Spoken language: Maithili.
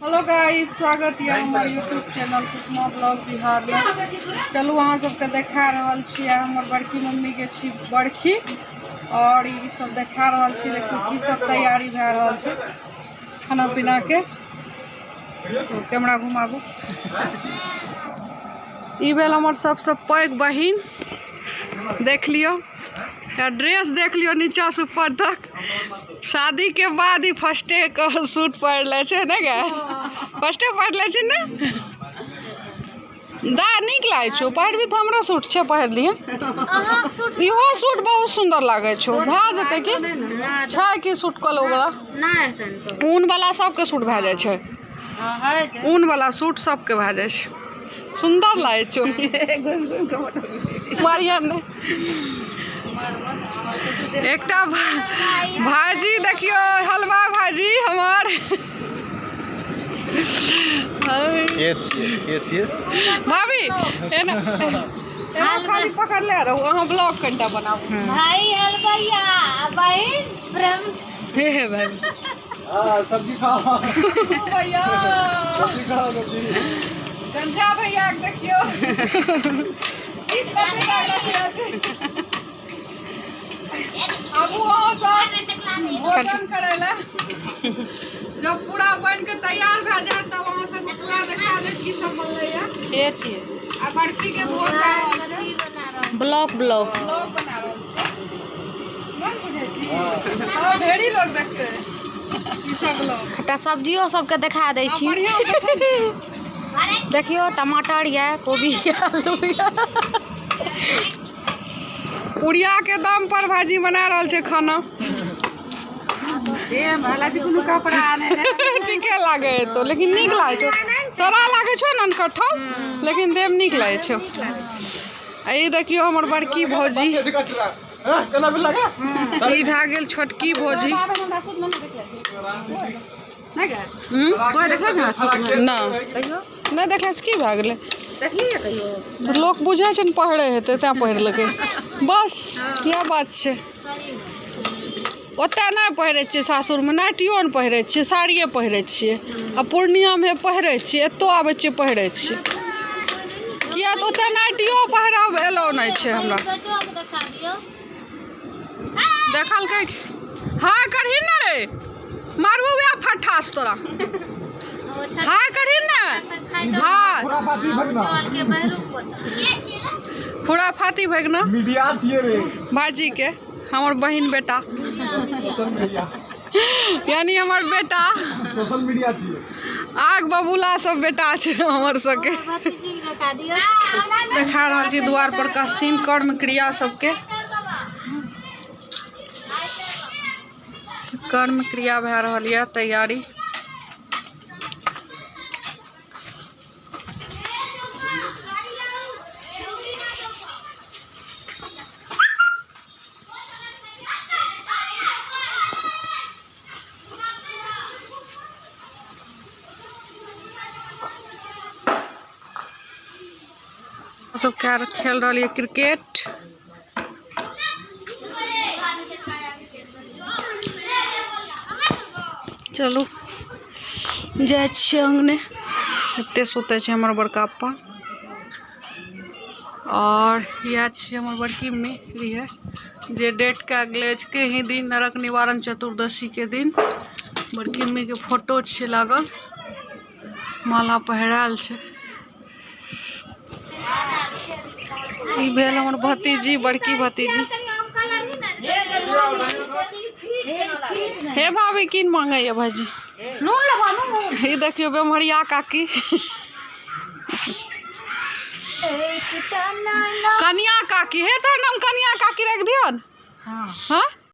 हेलो गाइस, स्वागत यऽ हमर यूट्यूब चैनल सुषमा ब्लॉग बिहारमे। चलू अहाँ सबके देखा रहल छी हमर बड़की मम्मीके छी बरखी और ई सब देखा रहल छी। देखियौ की सब तैयारी भए रहल छै खाना पीनाके। कैमरा घुमाबू। ई भेल हमर सबसँ पैघ बहिन। देख लियौ ड्रेस, देख लियौ नीचा से ऊपर तक। शादी के बाद ही फर्स्टे के सूट पहिरले छै ने गे? फर्स्टे पहिरले छै ने दा? नीक लागै छौ, पहिरबी तऽ हमरो सूट छै, पहिर लिहे। इहो सूट बहुत सुन्दर लागै छौ। भए जेतै की छै की सूट कलो वाला? ऊन वाला सबके सूट भए जाइ छै। ऊन वाला सूट सबके भए जाइ छै। सुन्दर लागै छौ। मारिया ने एकटा भाजी। देखियौ हलवा भाजी हमर। के छियै, के छियै? भाभी, एना एना खाली पकड़ले रहू अहाँ, ब्लॉग कनिटा बनाबू। भाई हलवैया, बहिन प्रेम। हे हे भाई। हाँ, सब्जी खाओ। भैया। सब्जी खाओ, सब्जी। गंजा भैया के देखियौ की कथी लागल छै। आबू अहाँ सब भोजन करै लए। जब पूरा बन के तैयार भए जायत तब अहाँ सबके पूरा देखा देब की सब बनलैया। के छियै? आ बर्फी के भोज भए रहल छै। Blog blog. ब्लॉग बना रहल छी। नहि बुझै छी? हाँ, ढेरी लोग देखते ई सब ब्लॉग। खट्टा सब्जियो सबके देखा दै छी। बढ़िआँ। देखियौ, टमाटर यऽ, कोबी यऽ, आलू यऽ। पुड़िया के दम पर भाजी बना रहल छै खाना। ठीके लागे तो, लेकिन नीक लागै छौ। तोरा लागै छौ ने कटहल, लेकिन देव नीक लागै छौ। आ ई देखियौ हमर बड़की भौजी। केना बिल लगा? ई भए गेल छोटकी भौजी। हम्म? नहि, नहि देखले छी। की भए गेलै? तऽ लोक बुझै छै ने पहिरे हेतै तैं पहिरलकै, बस इएह बात छै। ओतऽ नहि पहिरै छियै, सासुरमे नाइटियो नहि पहिरै छियै, साड़िए पहिरै छियै। आ पूर्णियामे पहिरै छियै, एतौ आबै छियै पहिरै छियै। किया तऽ ओतऽ नाइटियो पहिरब एलाउ नहि छै हमरा। बेटोके देखा दियौ। देखलकै। हाँ, करही ने रे, मारबो वएह फट्ठास तोरा। हाँ, करही ने। हाँ। खुराफाती भगना। के बहरू पोता। खुराफाती भगना। मीडिया छियै रे। भाजी के हमर बहिन बेटा। Social media. यानी हमर बेटा। सोशल मीडिया छियै। आग बबूला सब बेटा छै हमर सबके। भतीजी के देखा दियौ। देखा रहल छी द्वार पर का सीन, कर्म क्रिया सबके। कर्म क्रिया भए रहल यऽ तैयारी। सब खेल रहल यऽ क्रिकेट। चलू जाइ छियै अङ्गने। एते सुतै छै हमर बड़का पप्पा और इएह छियै हमर बड़की मम्मी रहियै जे डेट कए गेलै के ही दिन, नरक निवारण चतुर्दशी के दिन। बड़की मम्मी के फोटो छै लागल, माला पहिरायल छै। ई भेल हमर भतीजी, बड़की भतीजी। हे भाभी, कीन मांगैया भाईजी? ई देखियौ बेमहरिया काकी, कनिया काकी। हे, तोहर नाम कनिया काकी राखि दियौ। हाँ।